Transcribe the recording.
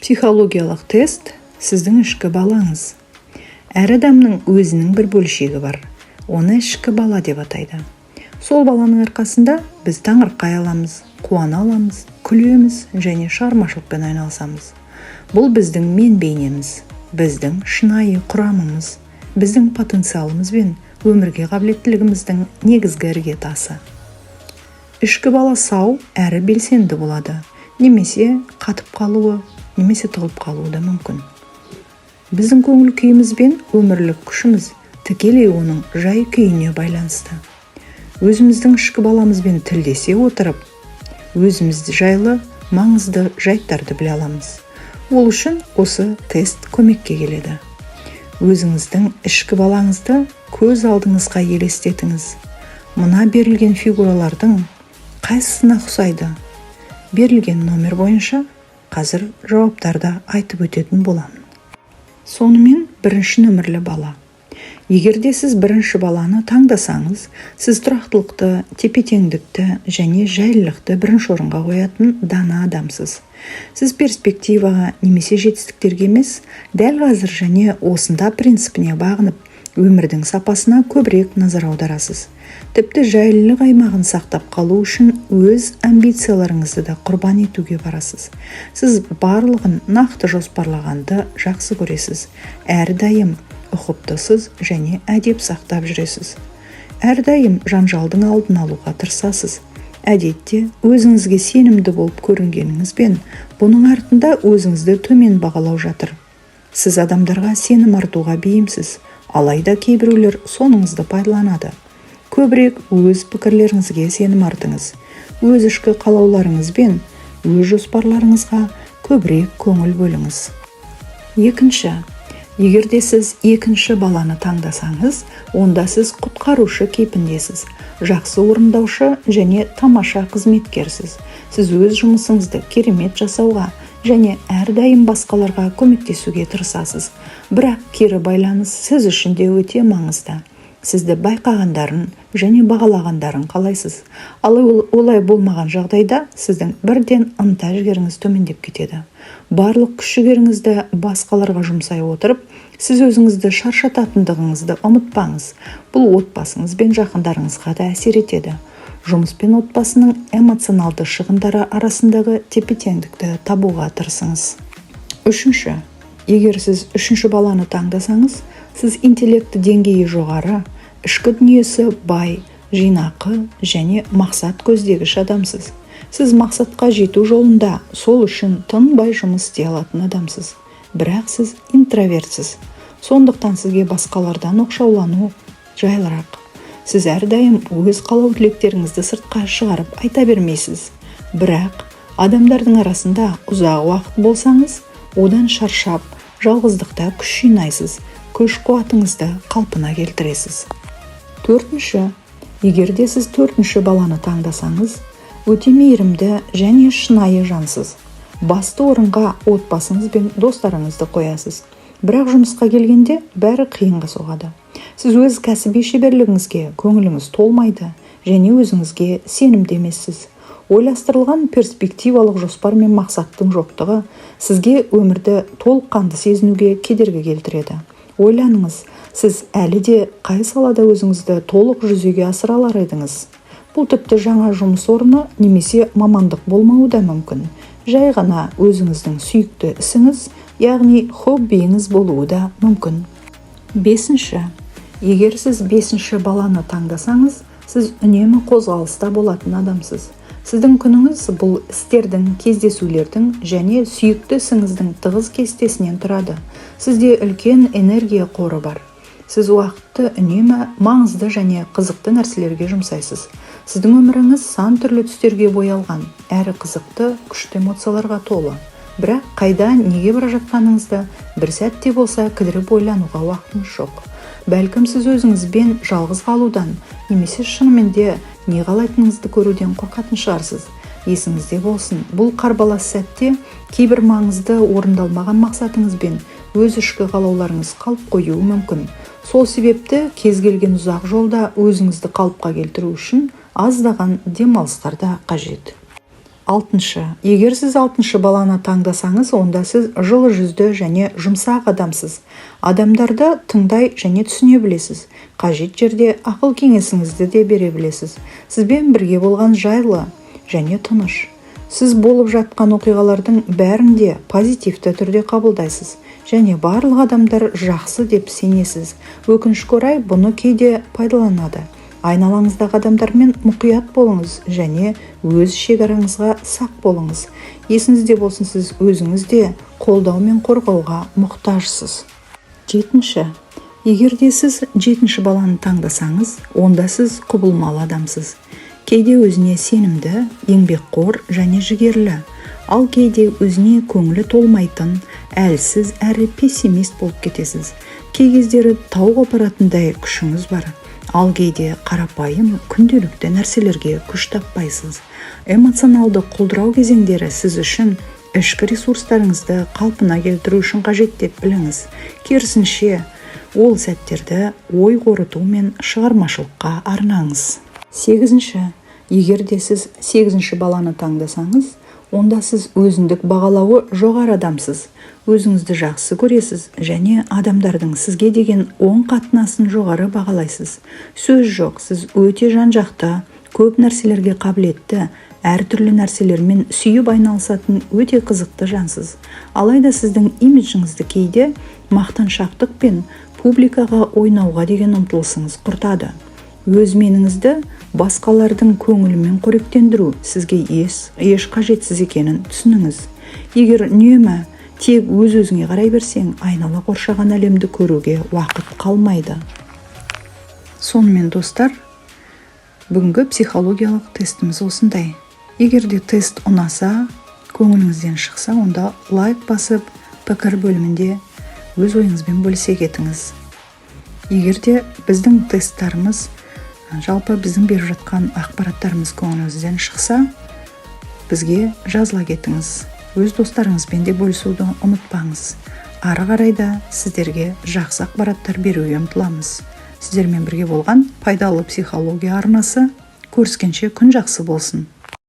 Психологиялық тест. Сіздің ішкі балаңыз. Әр адамның өзінің бір бөлшегі бар, оны ішкі бала деп атайды. Сол баланың арқасында біз таңырқай аламыз, қуана аламыз, күлеміз және шығармашылықпен айналысамыз. Бұл біздің мен бейнеміз, біздің шынайы құрамымыз, біздің потенциалымыз бен өмірге қабілеттілігіміздің негізгі іргетасы. Ішкі бала сау әрі белсенді болады немесе қатып қалуы, немесе тығылып қалуы да мүмкін. Біздің көңіл күйіміз бен өмірлік күшіміз тікелей оның жай күйіне байланысты. Өзіміздің ішкі баламызбен тілдесе отырып, өзіміз жайлы маңызды жайттарды біле аламыз. Ол үшін осы тест көмекке келеді. Өзіңіздің ішкі балаңызды көз алдыңызға елестетіңіз. Мына берілген фигуралардың қайсысына ұқсайды? Берілген номер бойынша қазір жауаптарды айтып өтетін боламын. Сонымен, бірінші нөмірлі бала. Егер де сіз бірінші баланы таңдасаңыз, сіз тұрақтылықты, тепе-теңдікті және жайлылықты бірінші орынға қоятын дана адамсыз. Сіз перспективаға немесе жетістіктерге емес, дәл қазір және осында принципіне бағынып, өмірдің сапасына көбірек назар аударасыз. Тіпті жайлылық аймағын сақтап қалу үшін өз амбицияларыңызды да құрбан етуге барасыз. Сіз барлығын нақты жоспарлағанды жақсы көресіз, әрдайым ұқыптысыз және әдеп сақтап жүресіз. Әрдайым жанжалдың алдын алуға тырысасыз. Әдетте өзіңізге сенімді болып көрінгеніңізбен, бұның артында өзіңізді төмен бағалау жатыр. Сіз адамдарға сенім артуға бейімсіз, алайда кейбіреулер соныңызды пайдаланады. Көбірек өз пікірлеріңізге сенім артыңыз. Өз ішкі қалауларыңыз бен өз жоспарларыңызға көбірек көңіл бөліңіз. Екінші. Егер де сіз екінші баланы таңдасаңыз, онда сіз құтқарушы кейпіндесіз, жақсы орындаушы және тамаша қызметкерсіз. Сіз өз жұмысыңызды керемет жасауға және әрдайым басқаларға көмектесуге тырысасыз. Бірақ кері байланыс сіз үшін де өте маңызды. Сізді байқағандарын және бағалағандарын қалайсыз. Ал олай болмаған жағдайда сіздің бірден ынта жігеріңіз төмендеп кетеді. Барлық күш жігеріңізді басқаларға жұмсай отырып, сіз өзіңізді шаршататындығыңызды ұмытпаңыз. Бұл отбасыңыз бен жақындарыңызға да әсер етеді. Жұмыс пен отбасының эмоционалды шығындары арасындағы тепе-теңдікті табуға тырысыңыз. Үшінші. Егер сіз үшінші баланы таңдасаңыз, сіз интеллекті деңгейі жоғары, ішкі дүниесі бай, жинақы және мақсат көздегіш адамсыз. Сіз мақсатқа жету жолында сол үшін тынбай жұмыс істей алатын адамсыз. Бірақ сіз интровертсіз, сондықтан сізге басқалардан оқшаулану жайлырақ. Сіз әрдайым өз қалау тілектеріңізді сыртқа шығарып айта бермейсіз, бірақ адамдардың арасында ұзақ уақыт болсаңыз, одан шаршап, жалғыздықта күш жинайсыз, күш қуатыңызды қалпына келтіресіз. Төртінші. Егер де сіз төртінші баланы таңдасаңыз, өте мейірімді және шынайы жансыз. Басты орынға отбасыңыз бен достарыңызды қоясыз, бірақ жұмысқа келгенде бәрі қиынға соғады. Сіз өз кәсіби шеберлігіңізге көңіліңіз толмайды және өзіңізге сенімді емессіз. Ойластырылған перспективалық жоспар мен мақсаттың жоқтығы сізге өмірді толыққанды сезінуге кедергі келтіреді. Ойланыңыз, сіз әлі де қай салада өзіңізді толық жүзеге асыра алар едіңіз? Бұл тіпті жаңа жұмыс орны немесе мамандық болмауы да мүмкін, жай ғана өзіңіздің сүйікті ісіңіз, яғни хоббиіңіз болуы да мүмкін. Бесінші. Егер сіз бесінші баланы таңдасаңыз, сіз үнемі қозғалыста болатын адамсыз. Сіздің күніңіз бұл істердің, кездесулердің және сүйікті ісіңіздің тығыз кестесінен тұрады. Сізде үлкен энергия қоры бар. Сіз уақытты үнемі маңызды және қызықты нәрселерге жұмсайсыз. Сіздің өміріңіз сан түрлі түстерге боялған әрі қызықты, күшті эмоцияларға толы. Бірақ қайда, неге бара жатқаныңызды бір сәтте болса кідіріп ойлануға уақытыңыз жоқ. Бәлкім, сіз өзіңізбен жалғыз қалудан немесе шынымен де не қалайтыныңызды көруден қорқатын шығарсыз. Есіңізде болсын, бұл қарбалас сәтте кейбір маңызды орындалмаған мақсатыңыз бен өз ішкі қалауларыңыз қалып қоюы мүмкін. Сол себепті кез келген ұзақ жолда өзіңізді қалыпқа келтіру үшін аздаған демалыстар да қажет. Алтыншы. Егер сіз алтыншы баланы таңдасаңыз, онда сіз жылы жүзді және жұмсақ адамсыз. Адамдарды тыңдай және түсіне білесіз. Қажет жерде ақыл кеңесіңізді де бере білесіз. Сізбен бірге болған жайлы және тыныш. Сіз болып жатқан оқиғалардың бәрін де позитивті түрде қабылдайсыз және барлық адамдар жақсы деп сенесіз. Өкінішке орай, бұны кейде пайдаланады. Айналаңыздағы адамдармен мұқият болыңыз және өз шекараңызға сақ болыңыз. Есіңізде болсын, сіз өзіңіз де қолдау мен қорғауға мұқтажсыз. Жетінші. Егер де сіз жетінші баланы таңдасаңыз, онда сіз құбылмалы адамсыз. Кейде өзіне сенімді, еңбекқор және жігерлі, ал кейде өзіне көңілі толмайтын, әлсіз әрі пессимист болып кетесіз. Кей кездері тау қопаратындай күшіңіз бар, ал кейде қарапайым күнделікті нәрселерге күш таппайсыз. Эмоционалды құлдырау кезеңдері сіз үшін ішкі ресурстарыңызды қалпына келтіру үшін қажет деп біліңіз. Керісінше, ол сәттерді ой қорыту мен шығармашылыққа арнаңыз. Сегізінші. Егер де сіз сегізінші баланы таңдасаңыз, онда сіз өзіндік бағалауы жоғары адамсыз. Өзіңізді жақсы көресіз және адамдардың сізге деген оң қатынасын жоғары бағалайсыз. Сөз жоқ, сіз өте жан-жақты, көп нәрселерге қабілетті, әртүрлі нәрселермен сүйіп айналысатын өте қызықты жансыз. Алайда сіздің имиджіңізді кейде мақтаншақтық пен публикаға ойнауға деген ұмтылысыңыз құртады. Өз меніңізді басқалардың көңілімен қоректендіру сізге еш қажетсіз екенін түсініңіз. Егер үнемі тек өз-өзіңе қарай берсең, айнала қоршаған әлемді көруге уақыт қалмайды. Сонымен, достар, бүгінгі психологиялық тестіміз осындай. Егер де тест ұнаса, көңіліңізден шықса, онда лайк басып, пікір бөлімінде өз ойыңызбен бөлісе кетіңіз. Егер де біздің тесттарымыз, жалпы біздің беріп жатқан ақпараттарымыз көңіліңізден шықса, бізге жазыла кетіңіз. Өз достарыңызбен де бөлісуді ұмытпаңыз. Ары қарай да сіздерге жақсы ақпараттар беруге ұмтыламыз. Сіздермен бірге болған «Пайдалы психология» арнасы. Көріскенше, күн жақсы болсын.